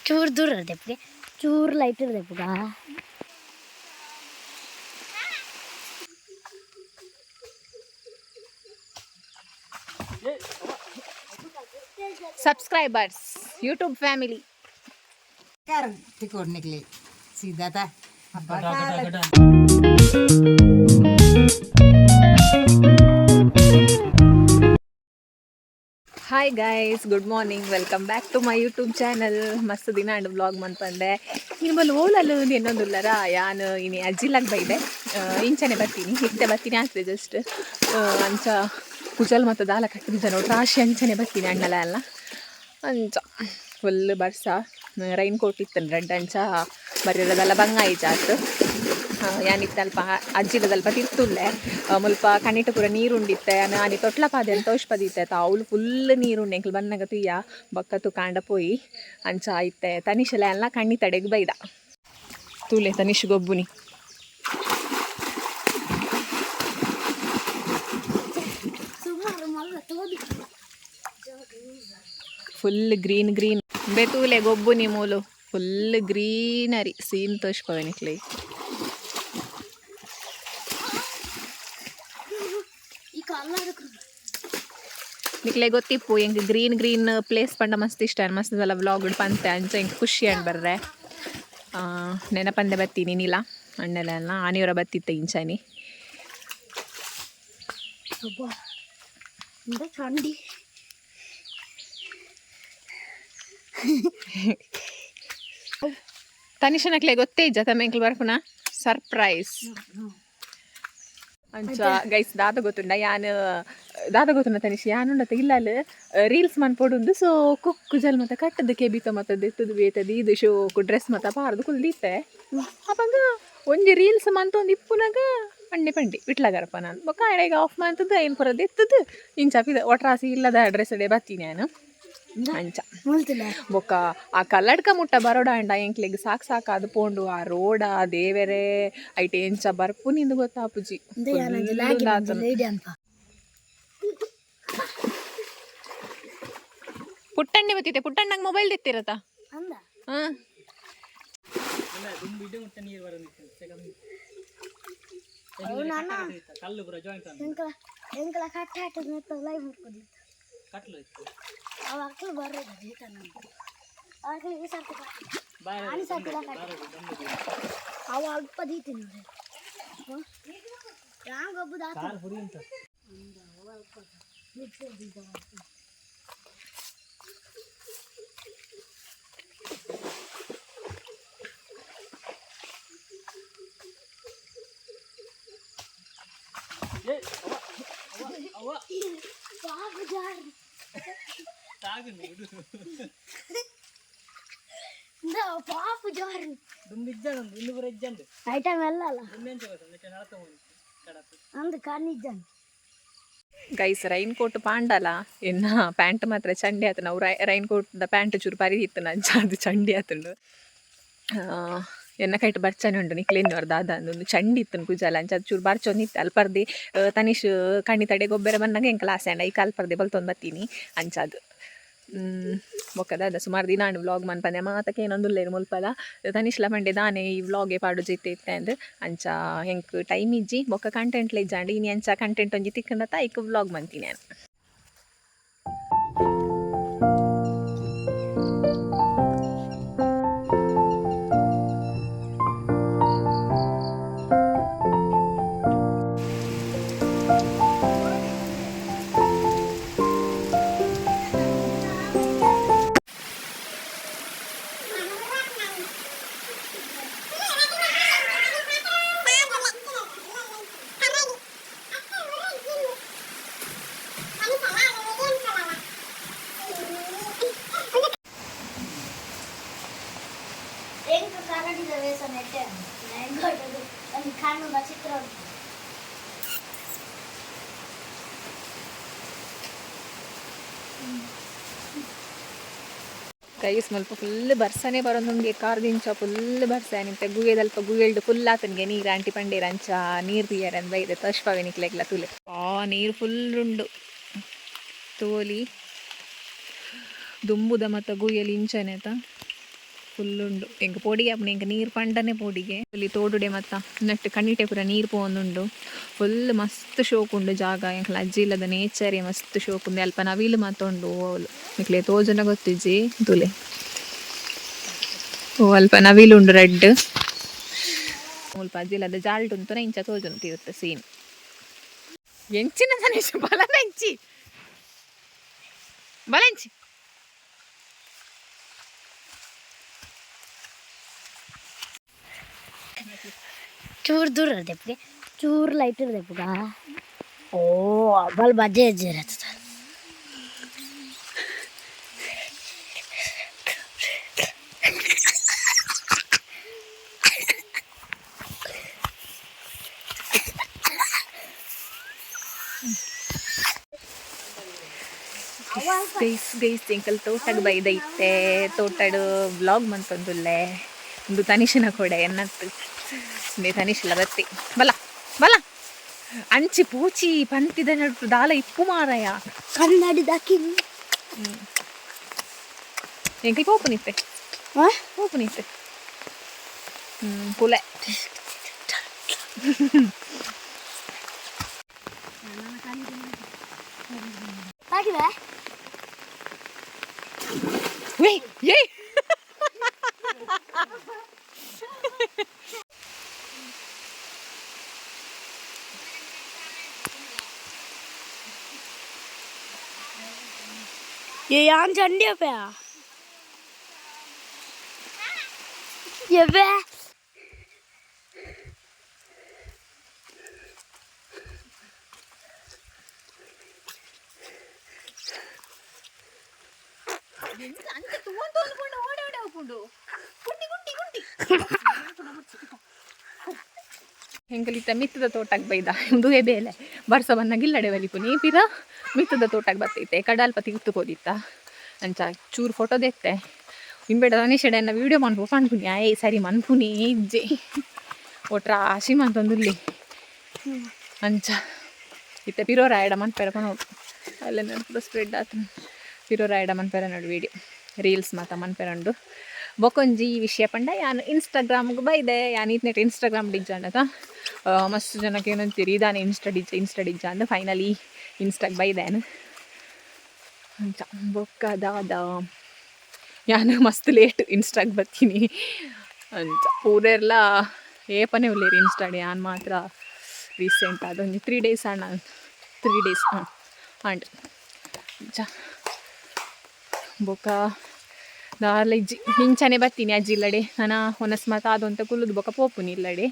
ಚೂರು ದೂರ ದೆಪ್ಪಗೆ, ಚೂರು ಲೈಟ್ ದೆಪ್ಪಗ. Subscribers, YouTube family. कर तिकोड़ निकले सीधा था। Hi guys, good morning, welcome back to my YouTube channel. ಮಸ್ತ್ ದಿನ ಅಂಡ್ ವ್ಲಾಗ್ ಮನ್ಪಂದೆ. ನಿಮ್ಮಲ್ಲಿ ಓಲಲ್ಲು ಇನ್ನೊಂದುಲ್ಲರ ಯಾನು ಇನಿ ಅಜ್ಜಿಲಾಗ್ ಬೈದೆ. ಇಂಚನೆ ಬರ್ತೀನಿ, ಇತ್ತೆ ಬರ್ತೀನಿ ಆಗ್ತದೆ ಜಸ್ಟ್. ಅಂಚ ಕುಜಲ್ ಮತ್ತು ದಾಲ ಕಟ್ಟಿದ್ದ ನೋಡ್ರಿ ರಾಶಿ. ಅಂಚನೆ ಬರ್ತೀನಿ ಅಣ್ಣಲ ಅಲ್ಲ. ಅಂಚ ಫುಲ್ ಬರ್ಸ, ರೈನ್ ಕೋಟ್ ಇತ್ತನ್ ರೆಡ್. ಅಂಚ ಬರಿರೋದೆಲ್ಲ ಬಂಗಾಯಿ ಜಾತ್. ಯಾನಿತ್ತೆ ಅಲ್ಪ ಅಜ್ಜಿಲದಲ್ಪ ತಿರ್ತುಲ್ಲೆ. ಮುಲ್ಪ ಕಣ್ಣಿಟ್ಟು ಪೂರ ನೀರುಂಡಿತ್ತೆ. ನಾನಿ ತೊಟ್ಲ ಪಾದೆ ಅಂತ ತೋಷ್ಪದಿತ್ತೆ. ಅವ್ಲು ಫುಲ್ ನೀರುಂಡೆ. ಎಂಕ್ಲು ಬನ್ನಗ ತುಯ್ಯ ಬಕ್ಕತ್ತು ಕಾಂಡ ಪೋಯಿ. ಅಂಚ ಇತ್ತೆ ತನಿಷಲ ಎಲ್ಲ ಕಣ್ಣಿ ತಡೆಗ್ ಬೈದ. ತೂಲೆ ತನಿಷ್ ಗೊಬ್ಬುನಿ. ಸುಮಾರು ಮಲ್ಲ ತೋದಿ. ಫುಲ್ ಗ್ರೀನ್ ಗ್ರೀನ್ ಬೆತೂಲೆ ಗೊಬ್ಬುನಿ ಮೂಲು. ಫುಲ್ ಗ್ರೀನರಿ ಸೀನ್ ತೋಷ್ಪವೆ ನಿಕ್ಲೆ. ಈ ಕಲ್ಲದಕ್ಕೆ. ನಿಕ್ಲೆ ಗೊತ್ತಿಪ್ಪು, ಎಂಕ್ ಗ್ರೀನ್ ಗ್ರೀನ್ ಪ್ಲೇಸ್ ಪಂಡ ಮಸ್ತ್ ಇಷ್ಟ. ಮಸ್ತ್ ಸಲ ವ್ಲಾಗ್ ಪಂತೆ. ಅಂಚ ಎಂಕ್ ಖುಷಿ ಅಂಡ್ ಬರ್ರೆ. ನೆನಪಂದೆ ಬತ್ತೀನಿ ನೀಲ ಅಣ್ಣೆಲ್ಲ ಎಲ್ಲ ಆನಿಯವರ ಬತ್ತಿತ್ತೆ ಇಂಚಾನಿ. ಅಬ್ಬಾ, ಇಂದ ಚಂಡಿ. ತನಿಷನಕ್ಲೆ ಗೊತ್ತೇ ಇಜ್ಜ ತಮ್ಮ ಎಂಕ್ಲು ಬರ್ಪುನ ಸರ್ಪ್ರೈಸ್. ಅಂಚ ಗೈಸ್, ದಾದ ಗೊತ್ತುಂಡ ಯಾನ್, ದಾದ ಗೊತ್ತುಂಡ ತನಿಷ್, ಯಾನುಂಡತ ಇಲ್ಲಲ್ ರೀಲ್ಸ್ ಮನ್ಪೊಡುಂದು. ಸೊ ಕುಕ್ಕು ಜಲ್ ಮತ್ತ ಕಟ್ಟದ ಕೆಬಿತ ಮತ್ತ ದೆತ್ತದು ಬೇತದ ಇದು ಶೋಕು ಡ್ರೆಸ್ ಮತ್ತ ಪಾರ್ದು ಕುಲ್ದಿತ್ತೆ. ಅಪಗ ಒಂಜಿ ರೀಲ್ಸ್ ಮಂತೊಂದು ಇಪ್ಪುನಗ ಅಣ್ಣೆ ಪಂಡಿ ವಿಟ್ಲಗರಪ್ಪ ನಾನು ಬೊಕ್ಕ ಆಡೆಗೆ ಆಫ್ ಮಂತದ್ದು ಐನ್ ಪುರ ದೆತ್ತದು ಇಂಚ ಪಿದ ಒಟ್ರಾಸಿ ಇಲ್ಲದ ಡ್ರೆಸ್ ಅಡೆ ಬತ್ತೀನಿ ನಾನು ಅಂಚ. ಮುಲ್ತಿಲ್ಲ. ಬೊಕ್ಕ ಆ ಕಲ್ಲಡ್ಕ ಮುಟ್ಟ ಬರೋಡ ಅಂಡ ಎಂಕ್ಲೆಗ್ ಸಾಕು ಸಾಕು ಅದು ಪೋಂಡು. ಆ ರೋಡ ದೇವೆರೇ, ಐಟ್ ಎಂಚ ಬರ್ಪು ನಿಂದು ಗೊತ್ತಾಪುಜಿ. ಇಂದ ಲೇಡಿ ಅಂತ. ಪುಟ್ಟಣ್ಣೆ ಬತ್ತಿತ್ತೆ. ಪುಟ್ಟಣ್ಣಂಗೆ ಮೊಬೈಲ್ ತೆತ್ತಿರತ್ತ. ಅಂದ. ಹಾ. ಎಂಕಲ ಎಂಕಲ ಕಟ್ಟ ಹಾಕದ ಲೈವ್ ಮುಟ್ಕೊಂಡಿತ್ತು. ಅವ ಅಕ್ಲು ಬರೋದು ಜೀತನ ಅಕ್ಲು. ಈ ಸರ್ತಿ ಆನಿ ಸರ್ತಿ ಕಟ್ಟ ಅವ ಅಲ್ಪ ದೀತೀನಿ ನೋಡಿ. ರಾಂಗ್ ಒಬ್ಬದ. ಪಾಪ ಜಾರ್ ಪಾಪ ಜಾರ್. ಐಟಮ್ ಎಲ್ಲ ಅಲ್ಲ ಅಂದ್ ಕಣ್ಣಿದ್ದಾನೆ. ಗೈಸ್, ರೈನ್ ಕೋಟ್ ಪಾಂಡಲ ಎನ್ನ ಪ್ಯಾಂಟ್ ಮಾತ್ರ ಚಂಡಿ ಆತು. ನಾವು ರೈನ್ ಕೋಟ್ the pant ಚೂರು ಪರಿದಿತ್ತು ನಂಚ ಅದು ಚಂಡಿ ಆತುಂಡು. ಎನ್ನ ಕೈಟ್ ಬರ್ಚನೆ ಉಂಡು ನಿಕ್ಲೆನ್ನೋರ್ ದಾದ ಅಂದೊಂದು ಚಂಡಿ ಇತ್ತು ಕುಜಲ. ಅಂಚ ಅದು ಚೂರು ಬರ್ಚೊಂದಿತ್ತು. ಅಲ್ಪರ್ದಿ ತನಿಷ್ ಕಣ್ಣಿ ತಡೆ ಗೊಬ್ಬರ ಬಂದಾಗ ಎಂಕಲ ಆಸೆ ಅಂಡ ಈ ಅಲ್ಪರ್ದಿ ಬಲ್ತೊಂದು ಬತ್ತೀನಿ. ಅಂಚ ಅದು ಬೊಕ್ಕ ದಾದ, ಸುಮಾರು ದಿನ ಆಂಡ್ ವ್ಲಾಗ್ ಮನ್ಪಂದೆ. ಮಾತಕ್ಕೆ ಏನೊಂದುಲ್ಲೇರು ಮುಲ್ಪಲ. ತನಿಷ್ಲ ಪಂಡೆ ದಾನೆ ಈ ವ್ಲಾಗೆ ಪಾಡು ಜಿತ್ತೆ ಇತ್ತೆ ಅಂದ್. ಅಂಚ ಎಂಕ್ ಟೈಮ್ ಇಜ್ಜಿ, ಬೊಕ್ಕ ಕಂಟೆಂಟ್ಲ ಇಜ್ಜಾಂಡ್. ಇನಿ ಅಂಚ ಕಂಟೆಂಟ್ ಒಂಜಿ ತಿಕ್ಕಂಡತ ಐಕ್ ವ್ಲಾಗ್ ಮಂತೀನಿ ನಾನು. ಎಂಕ್ ಕನ್ನಡಿದ ವೇಷ ನೆಟ್ಟೆ ಎಂಗೊಟ್ಟದು ಒಂದು ಕಣ್ಣು ಚಿತ್ರ ಉಂಟು. ಗೈಸ್ ಮುಲ್ಪ ಫುಲ್ ಬರ್ಸನೆ ಬರೊಂದುಂಡು ಕಾರ್ದಿಂಚ ಫುಲ್ ಬರ್ಸ ನಿಂತೆ ಗುಯೆದಲ್ಪ ಗುಯೆಲ್ಡ್ ಫುಲ್ ಆತನ್ಗೆ ನೀರು ಆಂಟಿ ಪಂಡೇರ್ ಅಂಚ ನೀರು തീಯರನ್ ಬೈದೆ ತೋಷ್ಪಾವೆ ನಿಕ್ಲೆಗ್ಲ ತುಲೆ. ಆ ನೀರು ಫುಲ್ ಉಂಡು ತೋಲಿ ದುಂಬುದ ಮತ್ತ ಗುಯೆಲ್ ಇಂಚನೆ ಆತ ಫುಲ್ ಉಂಡು. ಎಂಕ್ ಪೊಡಿಗೆ ಆಪುಂಡು ಎಂಕ್ ನೀರು ಪಂಡನೆ ಪೊಡಿಗೆ. ಇಲ್ಲಿ ತೋಡುಡೆ ಮತ್ತ ನೆಟ್ ಕಣ್ಣಿಟೆ ಪೂರ ನೀರು ಪೋವೊಂದುಂಡು. ಫುಲ್ ಮಸ್ತ್ ಶೋಕ್ ಉಂಡು ಜಾಗ. ಎಂಕ್ಲ ಅಜ್ಜಿ ಇಲ್ಲದ ನೇಚರೇ ಮಸ್ತ್ ಶೋಕ್ ಉಂಡು. ಅಲ್ಪ ನವಿಲು ಮಾತ ಉಂಡು. ಅವ್ಲು ನಿಕ್ಲೆ ತೋಜುನ ಗೊತ್ತಿಜ್ಜಿ ತುಲೆ. ಓ ಅಲ್ಪ ನವಿಲು ಉಂಡು ರೆಡ್. ಮುಲ್ಪ ಅಜ್ಜಿ ಇಲ್ಲದ ಜಾಲ್ಡ್ ಉಂತುನ ಇಂಚ ತೋಜುಂಡು ತೀರ್ಥ ಸೀನ್. ಎಂಚಿನ ತನಿಷ್ ಬಲನೆಂಚಿ ಬಲೆಂಚಿ. ಚೂರು ದೂರ ದೆಪ್ಪಗೆ, ಚೂರು ಲೈಟ್ ದೆಪ್ಪಗ. ಓ ಬಲ್ ಬಜ್ಜೆ ಅಜ್ಜೆ ಇರತ್ತ. ಗೈಸ್ ಗೈಸ್, ಎಂಕಲ್ ತೋಟಗ್ ಬೈದ ಇತ್ತೆ. ತೋಟಡ್ ವ್ಲಾಗ್ ಮಂತೊಂದುಲ್ಲೆ. ಉಂದು ತನಿಷನ ಕೊಡೆ ಎನ್ನತ್ತು ಇಂದೆ ತನಿಷಲ ಬತ್ತಿ. ಬಲ ಬಲ ಅಂಚಿ ಪೂಚಿ ಪಂತಿದ ನಡು ದಾಲ ಇಪ್ಪು ಮಾರಾಯ. ಕನ್ನಡಿದ ಕಿಂಗ್. ಎಂಕಲ್ ಪೋಪುನಿತ್ತೆ. ಹಾ. ಪೋಪುನಿತ್ತೆ ಕುಲೆ. ಹಾಕಿದೆ. ಏಯ್ ಏಯ್. ಯಾನ್ ಚಂಡಿ ಅಪ್ಪ ಎವ್ವೆ. ಅಂಚೆ ತೂವೊಂದು ಅನ್ಕೊಂಡು ಓಡೆ ಓಡೆ ಹೋಗ್ಕೊಂಡು ಗುಂಡಿ ಗುಂಡಿ ಗುಂಡಿ. ಎಂಕಲಿತ್ತ ಮಿತ್ತದ ತೋಟಕ್ಕೆ ಬೈದ. ಉಂದುವೇ ಬೇಲೆ ಬರ್ಸ ಬನ್ನಾಗ ಇಲ್ಲಡೆ ಬಲಿಪುನಿ ಪಿರ ಮಿತ್ತದ ತೋಟಕ್ಕೆ ಬತ್ತೈತೆ. ಕಡಾಲ್ಪ ತಿರ್ತು ಅಂಚ ಚೂರು ಫೋಟೋ ದೆತ್ತೆ. ಇಂಬೇಡ ತನಿಷೆಡೆ ಎನ್ನ ವೀಡಿಯೋ ಮನ್ಪು ಪನ್ಪುನಿ. ಆಯ್ ಸರಿ ಮನ್ಪುನಿ ಇಜ್ಜೆ. ಒಟ್ರಾಶಿ ಮಂತೊಂದುಲ್ಲಿ ಅಂಚ ಇತ್ತೆ ಪಿರೋ ರಾಯಡ ಮನ್ಪೆರ ಪನೋಡು. ಅಲ್ಲ ನಡು ಸ್ಪ್ರೆಡ್ ಆತು. ಪಿರೋ ರಾಯಡ ಮನ್ಪೆರ ನೋಡು ವೀಡಿಯೋ ರೀಲ್ಸ್ ಮಾತ ಮನ್ಪೆರ ಉಂಡು. ಬೊಕೊಂಜಿ ಈ ವಿಷಯ ಪಂಡ ಯಾನ್ ಇನ್ಸ್ಟಾಗ್ರಾಮ್ಗೆ ಬೈದೆ. ಯಾನ್ ಇತ್ನೆಟ್ ಇನ್ಸ್ಟಾಗ್ರಾಮ್ ಡಿಜ್ಜ ಅಂಡತ ಮಸ್ತ್ ಜನಕ್ಕೆ ಏನಂತೀರಿ ಇದಾನೆ ಇನ್ಸ್ಟಾ ಡಿಜ್ಜ ಇನ್ಸ್ಟಾ ಡಿಜ್ಜ ಅಂದ. ಫೈನಲಿ ಇನ್ಸ್ಟಾಗ್ ಬೈದೆ. ಅಂಚ ಬೊಕ್ಕ ದಾದ ಯಾನ್ ಮಸ್ತ್ ಲೇಟ್ ಇನ್ಸ್ಟಾಗ್ ಬರ್ತೀನಿ ಅಂಚ. ಪೂರೆರ್ಲ ಏಪನೆ ಉಲ್ಲೇರಿ ಇನ್ಸ್ಟಾಡ್, ಯಾನ್ ಮಾತ್ರ ರೀಸೆಂಟ್ ಅದೊಂಜಿ 3 ಡೇಸ್ ಅಣ್ಣ, 3 ಡೇಸ್. ಹಾಂ ಆಂಡ್ ಅಂಚ ಬೊಕ್ಕ ದಾಲ ಇಜ್ಜಿ. ಇಂಚನೆ ಬರ್ತೀನಿ ಅಜ್ಜಿ ಇಲ್ಲಡೆ. ನಾನ ಒನಸ್ ಮಾತ ಅದು ಕುಲ್ಲುದು ಬೊಕ್ಕ ಪೋಪುನಿ ಇಲ್ಲಡೆ.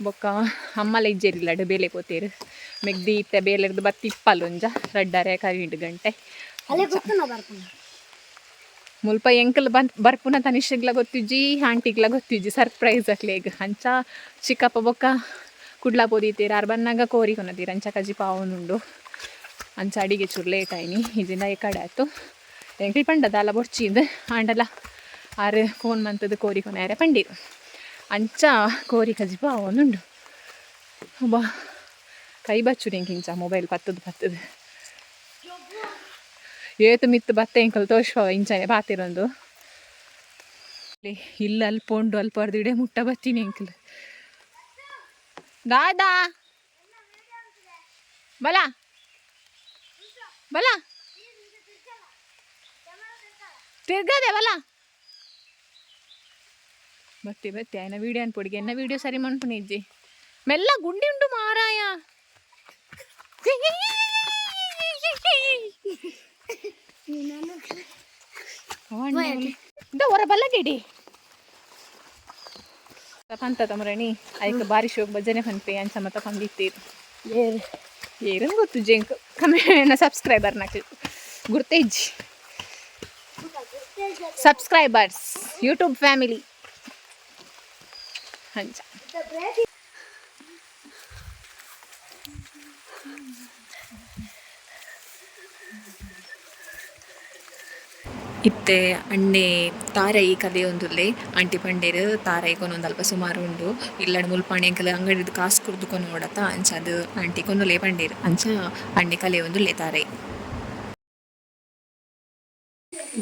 ಬೊಕ್ಕ ಅಮ್ಮಲ ಇಜ್ಜೆರ್ ಇಲ್ಲಡೆ, ಬೇಲೆ ಪೋತೇರು. ಮೆಗ್ದಿ ಇತ್ತೆ ಬೇಲೆರ್ದು ಬತ್ತಿ ಇಪ್ಪಲ್ ಒಂಜ ರಡ್ಡರೆ ಕರಿಂಡು ಗಂಟೆ. ಅಲ್ಲೇ ಗೊತ್ತು ಬರ್ಪುನ. ಮುಲ್ಪ ಎಂಕಲ್ ಬನ್ ಬರ್ಪುನ ತನಿಷಗ್ಲ ಗೊತ್ತಿಜ್ಜಿ, ಆಂಟಿಗ್ಲ ಗೊತ್ತಿಜ್ಜಿ. ಸರ್ಪ್ರೈಸ್ ಅಕ್ಲೆಗ್. ಅಂಚ ಚಿಕ್ಕಪ್ಪ ಬೊಕ್ಕ ಕುಡ್ಲ ಪೋದಿತ್ತೀರ. ಆರ್ ಬನ್ನಾಗ ಕೋರಿ ಕೊನದೀರ. ಅಂಚ ಕಜಿ ಪಾವೊಂದುಂಡು. ಅಂಚ ಅಡಿಗೆ ಚೂರು ಲೇಟ್ ಆಯ್ನಿ. ಇಜಿಂದ ಈ ಕಡೆ ಆಯ್ತು. ಎಂಕಲ್ ಪಂಡ ದಾಲ ಬೊಡ್ಚಿಂದು ಆಂಡಲ ಆರ್ ಫೋನ್ ಮಂತದ್ದು ಕೋರಿ ಕೊನಾರೆ ಪಂಡೀರು. ಅಂಚ ಕೋರಿ ಕಜಿ ಪಾವೊಂದುಂಡು. ಬಾ ಕೈ ಬಚ್ಚುರಿ ಎಂಕ್ ಇಂಚ ಮೊಬೈಲ್ ಪತ್ತದು ಪತ್ತದು ಏತು ಮಿತ್ತು ಬತ್ತೆ ಎಂಕಲ್ ತೋಷ್ಪವ ಇಂಚನೆ ಪಾತಿರೊಂದು. ಇಲ್ಲ ಅಲ್ಪ ಉಂಡು. ಅಲ್ಪ ಇಡೇ ಮುಟ್ಟ ಬತ್ತೀನಿ ಎಂಕಲ್. ದಾದಾ ಬಲ ಬಲ ತಿರ್ಗದೆ ಬಲ ಬತ್ತಿ ಬತ್ತಿ ಆಯ್ನ ವೀಡಿಯೋ ಅನ್ಪೊಡಿಗೆ ಎನ್ನ ವೀಡಿಯೋ ಸರಿ ಮನ್ಪುನಿ ಇಜ್ಜಿ. ಮೆಲ್ಲ ಗುಂಡಿ ಉಂಟು ಮಾರಾಯ. ಹೊರ ಬಲ್ಲಗೆಡಿ ಪಂತ ತಮರಣಿ ಐಕ್ ಬಾರಿ ಶೋಕ್ ಭಜನೆ ಪನ್ಪೆ. ಅಂಚ ಮತ್ತ ಪಂದಿತ್ತೀರು ಏರನ್ ಗೊತ್ತು ಜೆಂಕ್ ಕಮ್ಮಿ ಸಬ್ಸ್ಕ್ರೈಬರ್ ನಾಕ್ ಗುರ್ತೇಜ್ ಸಬ್ಸ್ಕ್ರೈಬರ್ಸ್ ಯೂಟ್ಯೂಬ್ ಫ್ಯಾಮಿಲಿ ಅಂಚ. ಇತ್ತೆ ಅಣ್ಣೆ ತಾರೈ ಕಲೆಯೊಂದುಲ್ಲೆ. ಆಂಟಿ ಪಂಡೇರ್ ತಾರೈ ಕೊನೊಂದು ಅಲ್ಪ ಸುಮಾರು ಉಂಡು. ಇಲ್ಲಡ್ ಮುಲ್ಪಾಣೆ ಎಂಕಲ್ ಅಂಗಡಿಡ್ ಕಾಸ್ ಕೊರ್ದು ಕೊನೊವೊಡತ್ತ, ಅಂಚಾದ್ ಆಂಟಿ ಕೊನೊಲೆ ಪಂಡೇರ್. ಅಂಚ ಅಣ್ಣೆ ಕಲೆಯೊಂದುಲ್ಲೆ ತಾರೈ.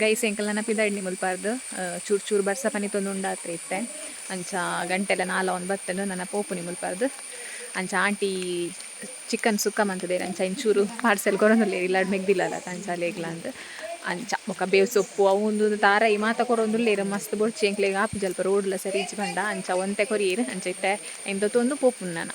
ಗೈಸ್, ಎಂಕಲ್ನ ಪಿದಾಡ್ನಿ ಮುಲ್ಪಾರ್ದು. ಚೂರು ಚೂರು ಬರ್ಸ ಪನಿತೊಂದು ಉಂಡಾತ್ರೆ ಇತ್ತೆ. ಅಂಚ ಗಂಟೆಲ್ಲ ನಾಲ ಒಂದು ಬತ್ತಂಡು, ನನ್ನ ಪೋಪುನಿ ಮುಲ್ಪಾರ್ದು. ಅಂಚ ಆಂಟಿ ಚಿಕನ್ ಸುಕ್ಕ ಮಂತದೇರು. ಅಂಚ ಇಂಚೂರು ಪಾರ್ಸೆಲ್ ಕೊರೊಂದುಲ್ಲೆರ್. ಇಲ್ಲಾಡ್ ಮೆಗ್ದಿಲ್ಲಲ್ಲ, ಅಂಚ ಲೇಗ್ಲ ಅಂದ್. ಅಂಚ ಬೊಕ ಬೇವು ಸೊಪ್ಪು ಅವು ಉಂದು ತಾರಾಯಿ ಮಾತ ಕೊರೊಂದುಲ್ಲೆರ್. ಮಸ್ತ್ ಬೊಡ್ಚಿ ಎಂಕ್ಲೆಗ್ ಆಪುಜಿ, ಅಲ್ಪ ರೋಡ್ಲ ಸರಿ ಇಜ್ಜಿ ಪಂಡ. ಅಂಚ ಒಂತೆ ಕೊರಿಯೆರ್. ಅಂಚ ಇತ್ತೆ ಎಂತ ತೊಂದು ಪೋಪುನ್ ನನ.